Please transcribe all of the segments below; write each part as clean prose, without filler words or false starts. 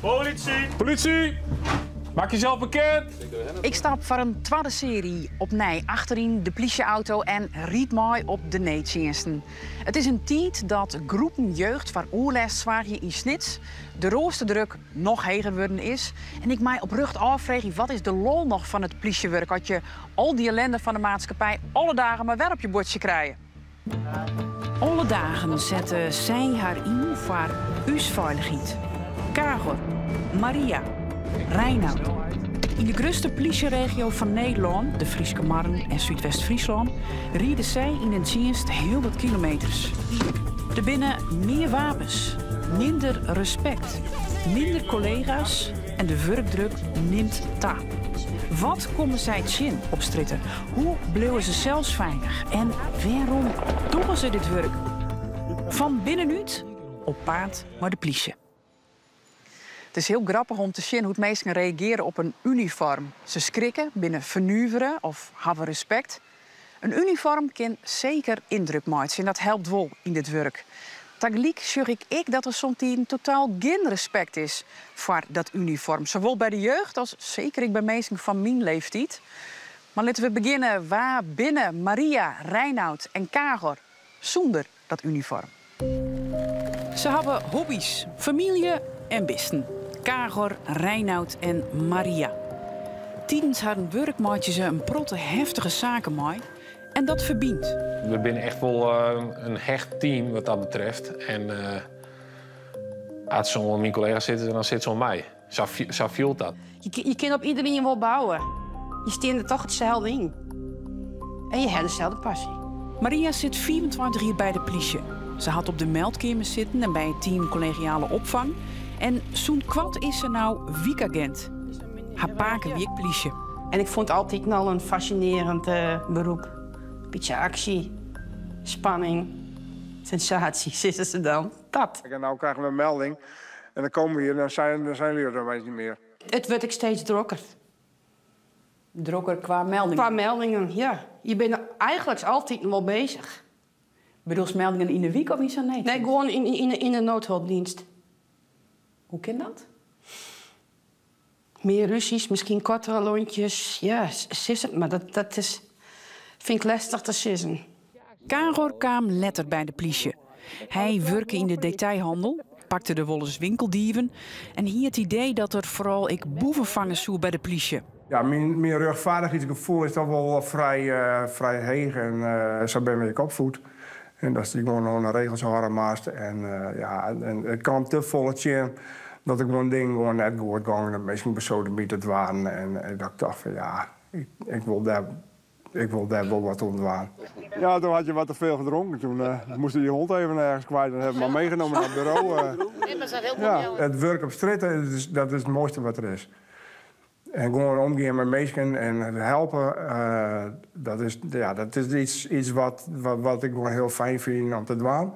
Politie! Politie! Maak jezelf bekend! Ik stap foar in twadde searje opnij achteryn de plysje-auto en ryd mei op de needtsjinsten. It is in tiid dat groepen jeugd foar oerlêst soargje yn Snits, de roasterdruk noch heger wurden is en ik my oprjocht ôffreegje wat is de lol noch fan it plysjewurk as je al dy ellinde fan de maatskippij alle dagen mar wer op je buordsje krije. Alle dagen sette sy har yn foar ús feilichheid. Kagor, Maria, Reinoud. Yn de grutste plysjeregio fan Nederlân, de Fryske Marren en Súdwest-Fryslân, ride sy yn in tsjinst hiel wat kilometers. Der binne mear wapens, minder respekt, minder kollega's en de wurkdruk nimt ta. Wat komme sy tsjin op strjitte? Hoe bliuwe se sels feilich en wêrom dogge se dit wurk? Fan binnenút op paad mei de plysje. It is hiel grappich om te sjen hoe't minsken reagearje op in unifoarm. Se skrikke, binne fernuvere of hawwe respekt. In unifoarm kin seker yndruk meitsje en dat helpt wol yn dit wurk. Tagelyk sjoch ik ek dat der somtiden totaal gjin respekt is foar dat unifoarm. Sawol by de jeugd as seker ek by minsken fan myn leeftiid. Mar litte we begjinne, wa binne Maria, Reinoud en Kagor sûnder dat unifoarm? Se hawwe hobbys, famylje en bisten. Kagor, Reinoud en Maria. Tidens harren wurk meitsje se in protte heftige saken mei en dat ferbynt. We binne echt wol in hecht team wat dat betreft. En as se oan myn kollega's sitte, dan sitte se oan my. Sa fielt dat. Je kinne op iderien wol bouwe. Je steane der toch itselde yn. En je ha deselde passy. Maria sit 25 jier by de plysje. Se hat op de meldkeamer sitten en by it team kollegiale opfang. En sûnt koart is se no wykagint. Har pake wie ek plysje. En ik fûn it altyd al in fascinearjend berop. Bytsje aksje, spanning, sensatie, sizze se dan. Dat. En no krije we in melding en dan komme we hjir en dan zijn jullie er opeens niet meer. It wurdt ek steeds drokker. Drokker kwa meldingen? Kwa meldingen, ja. Je binne eigentlik altyd wol beuzich. Bedoelst meldingen yn de wyk of yn sa'n needtsjinst? Nee, gewoan yn de noodhulpdienst. Hoe kin dat? Mear rúzjes, miskien koartere lontjes. Ja, sis it mar. Dat is, fyn ik lestich te sizzen. Kagor kaam letter by de plysje. Hy wurke yn de detailhannel, pakte der wolris winkeldieven en hie it idee dat er foaral ek boeven fange soe by de plysje. Ja, myn rjochtfeardichheidsgefoel is toch wol frij heech en sa bin ik opfoed. En datst dy gewoan oan de regels hâlde moatst. En ja, en it kaam te folle tsjin dat ik gewoan dingen gewoan net goed gongen, dat minsken besoademieterd waarden. En dat ik tocht fan ja, ik wol dêr wol wat oan dwaan. Ja, toen had je wat te veel gedronken. Toen moest je je hond even ergens kwijt en hebben we maar meegenomen naar het bureau. Ja, it wurk op strjitte, dat is it moaiste wat der is. En gewoan omgean mei minsken en helpe, dat is, ja, dat is yts wat ik gewoan hiel fijn fyn om te dwaan.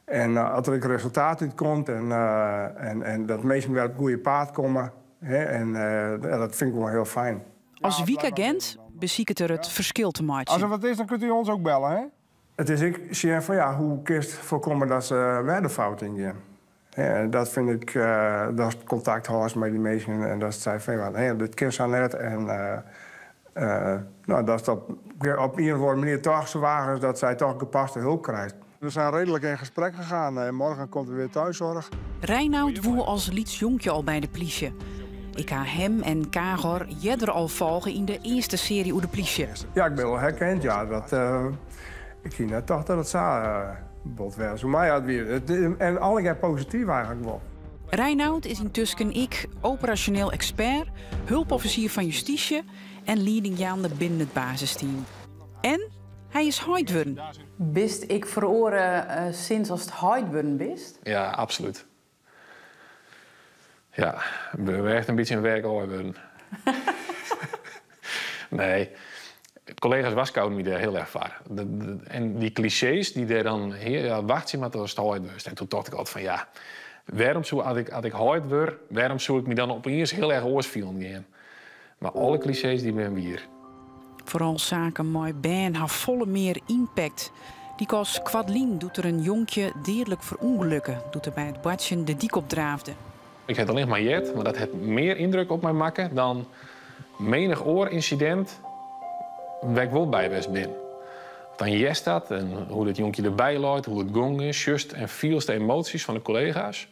En as der ek resultaat út komt en dat minsken wer op it goede paad komme, hè, en dat fyn ik gewoan hiel fijn. As wykagint besiket er it ferskil te meitsjen. As der wat is, dan kunt u ons ook bellen, hè? It is ek sjen fan ja, hoe kinst foarkomme dat se wer de fout yngean. En dat fyn ik, datst kontakt hâldst mei dy minsken en datst seist fan ja, nee, dit kin sa net. En no, datst op ien of oare manier toch soargest dat sy toch gepaste hulp krijt. We zijn redelijk in gesprek gegaan en morgen komt er weer thuiszorg. Reinoud woe as lyts jonkje al by de plysje. Ik ha him en Kagor earder al folge yn de earste searje oer de plysje. Ja, ik bin wol herkend, ja. Dat, ik hie net tocht dat it sa bot wêze soe. Mar ja, it wie en allegear posityf eigentlik wol. Reinoud is yntusken ek operasjoneel ekspert, hulpoffisier fan justysje en liedingjaande binnen it basisteam. En hy is heit wurden. Bist ek feroare sinds ast heit wurden bist? Ja, absolút. Ja, ik bin echt in bytsje in werkâi wurden. Nee, kollega's warskôgen my dêr hiel erch foar. En dy klisjees dy't dêr dan ja, wachtsje moatte ast heit wurdst. En toen tocht ik altyd fan ja, wêrom soe as ik heit wurd, wêrom soe ik my dan opiens hiel erch oars fielen gean? Mar alle klisjees dy binne wier. Foaral saken mei bern ha folle mear ympakt. Lykas koartlyn doe't der in jonkje deadlik ferûngelukke doe't er by it boartsjen de dyk opdraafde. Ik ha it allinnich mar heard, mar dat hat mear yndruk op my makke dan menich oar ynsidint wêr't ik wol by west bin. Dan hearst dat en hoe't it jonkje derby leit, hoe't it gong is, sjochst en fielst de emoasjes fan de kollega's.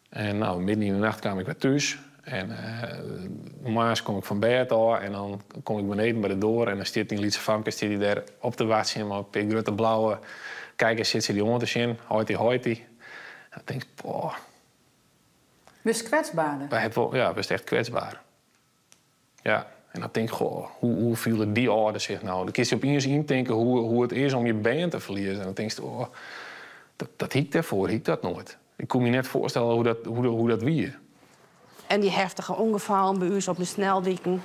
En no, midden yn de nacht kaam ik wer thús en moarns kom ik fan bêd ôf en dan kom ik beneden by de doar en dan stiet dyn lytse famke stiet dy dêr op te wachtsjen mei in pear grutte blauwe kijkers sit se dy oan te sjen, heity heity. En dan tinkst, poh. Wurdst kwetsberder? Wy het wol, ja, wurdst echt kwetsber. Ja, en dan tink ik, goh, hoe, hoe fiele dy âlders sich no? Dan kinst je opiens yntinke hoe, hoe it is om je bern te ferliezen. En dan tinkst, oh, dat, dat hie ik dêrfoar, hie ik dat noait. Ik koe my net foarstelle hoe dat, hoe, hoe dat wie. En dy heftige ûngefallen by ús op de sneldiken,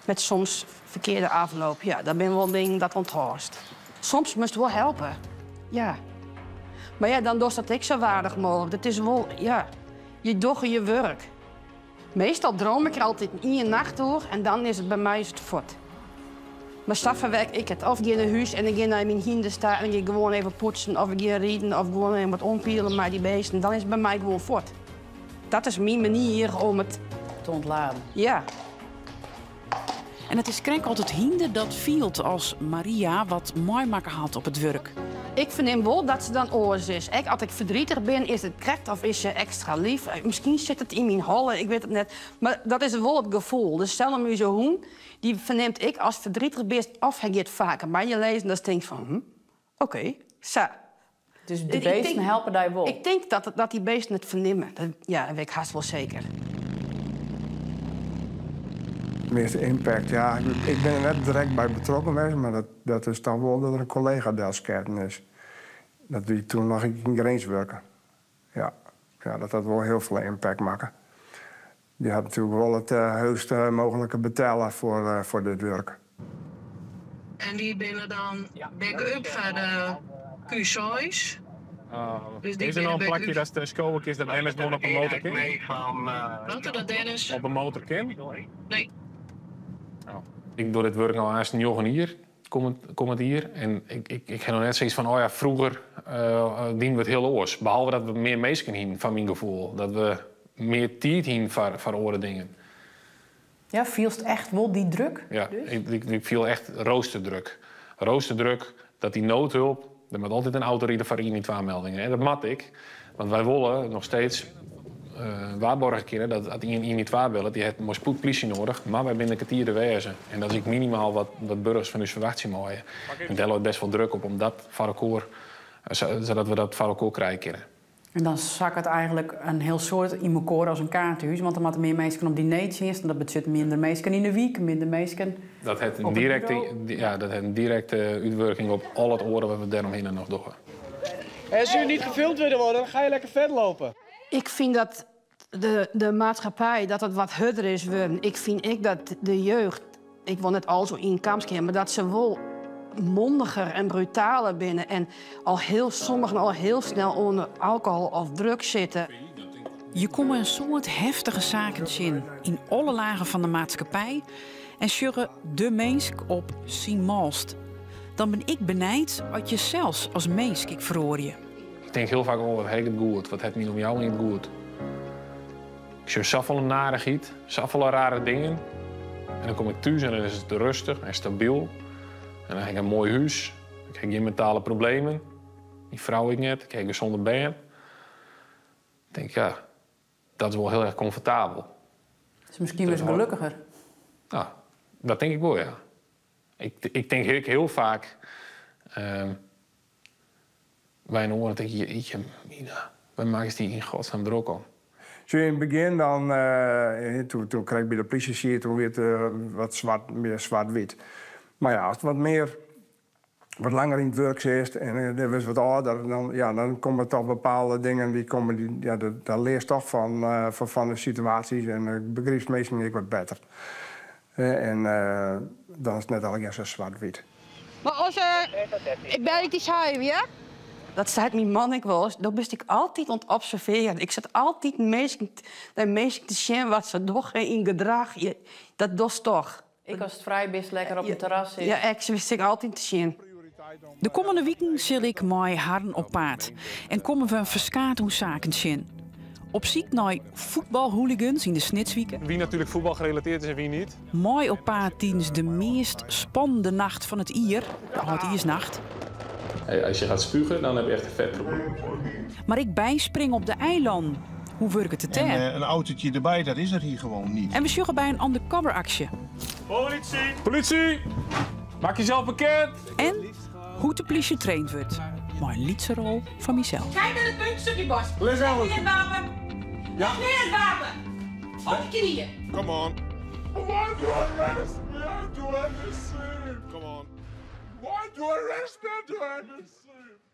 met soms ferkearde afloop, ja, dat binne wol dingen dat ûnthâldst. Soms moatst wol helpe, ja. Mar ja, dan dochst dat ek sa aardich mooglik. Dat is wol, ja, je dogge je wurk. Meastal dream ik der altyd ien nacht oer en dan is it by my is it fuort. Mar sa ferwerk ik it. Of gean nei hûs en ik gean nei myn hynders ta en ik gean gewoan even poetsen of ik gean riden of gewoan even wat ompiele mei dy beesten. Dan is it by my gewoan fuort. Dat is myn manier om it te ûntladen. Ja. En it is krekt altyd hynder dat fielt as Maria wat meimakke hat op it wurk. Ik fernim wol dat se dan oars is. Ek as ik ferdrietich bin, is it krekt of is se ekstra lyf. Miskien sit it yn myn holle, ik wit it net. Mar dat is wol it gefoel. Dus sels om ús hûn, dy fernimt ek ast ferdrietich bist of hy giet faker by je lizzen, dan tinkst fan, hm, oké, sa. Dus de beesten helpe dy wol? Ik tink dat, dat dy beesten it fernimme. Dat, ja, dat wit ik hast wol seker. De measte impact, ja, ik bin der net direkt by betrokken west, mar dat, dat is dan wol dat der in kollega delsketten is. Dat wie toen noch ik yn Grins wurke. Ja, ja, dat hat wol hiel folle impact makke. Dy hat natuerlik wol it heechste mooglike betelle foar, foar dit wurk. En dy binne dan back-up foar de Q6. Dus is der noch in plakje datst skowe kinst dat Dennis gewoan op 'e motor kin? Wat, dat Dennis? Op 'e motor kin? Nee. Oh. Ik doch dit wurk no aanst njoggen jier, kommend jier. En ik, ik, ik ha noch net sayts fan, oh ja, froeger uh, dienen we it hiel oars. Behalve dat we mear minsken hienen, foar myn gefoel. Dat we mear tiid hienen foar, foar oare dingen. Ja, fielst echt wol dy druk? Ja, ik, ik, ik fiel echt roasterdruk. Roasterdruk, dat dy noodhulp, der moat altyd in auto ride foar ien twa meldingen. En dat moat ek, want wy wolle noch steeds waarborgje kinne dat as ien ien twa bellet, dy hat mei spoed plysje nedich, mar wy binne in kertier der wêze. En dat is ek minimaal wat, wat burgers fan ús ferwachtsje meie. En dêr leit best wol druk op om dat foar elkoar, sadat we dat foar elkoar krije kinne. En dan sakket eigentlik in hiel soad yn mekoar as in kaarthús, want der moatte mear minsken op dy needtsjinst en dat betsjut minder minsken yn de wyk, minder minsken Dat hat in op it direkte, buro. ja, dat hat in direkte útwurking op al it oare wat we dêromhinne noch dogge. Als u niet gefilmd willen worden, dan ga je lekker verder lopen. Ik fyn dat de, de maatskippij dat it wat hurder is wurden. Ik fyn ek dat de jeugd, ik wol net alles oer ien kam skeare, mar dat se wol mondiger en brutaler binne en al hiel, sommigen al hiel snel oan de alkohol of drugs sitte. Je komme in soad heftige saken tsjin yn alle lagen fan de maatskippij en sjogge de minsk op syn mâlst. Dan bin ik benijd oft je sels as minsk ek feroarje. Ik tink hiel faak, oh, wat ha ik it goed, wat hat myn omjouwing it goed. Ik sjoch safolle narichheid, safolle rare dingen. En dan kom ik thús en dan is it rêstich en stabyl. En dan ha ik in moai hûs, ik ha gjin mentale problemen. Myn frou ek net, ik ha gesûne bern. Ik tink, ja, dat is wol hiel erch komfortabel. Dus miskien wurdst gelokkiger? No, dat tink ik wol, ja. Ik, ik tink ek hiel faak by in oar, tink ik, jeetje mina, wêr makkest dy yn godsnaam drok om? Sjoch, yn it begjin dan, toen, toen krekt by de plysje siet, toen wie it wat swart, mear swart-wyt. Mar ja, ast wat mear, wat langer yn it wurk sitst en do wurdst wat âlder, dan, ja, dan komme toch bepaalde dingen, dy komme, dy, ja, daar learst toch fan, fan, fan de situaasjes en begrypst minsken ek wat better. En dan is it net allegear sa swart-wyt. Mar as ik belje dy sa even, ja? Dat seit myn man ek wolris, do bist ek altyd oan it observearjen. Ik sit altyd minsken, nei minsken te sjen wat se dogge yn gedrach. Dat dochst toch. Ek ast frij bist, lekker op it terras sit. Ja, ek sit ik altyd te sjen. De kommende wiken sil ik mei harren op paad en komme we in ferskaat oan saken tsjin. Op syk nei fuotbalhooligans yn de Snitswike. Wie natuerlik fuotbal gerelateerd is en wie net. Mei op paad tidens de meast spannende nacht fan it jier, de âldjiersnacht. Als je gaat spugen, dan heb je echt een vet probleem. Mar ek byspringe op de eilannen. Hoe wurket it En dêr? een autootje erbij, dat is er hier gewoon niet. En we sjogge by in undercover-aksje. Politie! Politie! Maak jezelf bekend! En hoe't de plysje traind wurdt. Mei in lytse rol fan mysels. Kijk naar het puntje op je borst. Les Leg aan. neer het wapen. Leg neer het wapen. Op je knieën. Come on. Why do arrest me? I do anything. Come on. Why do arrest me? I do anything.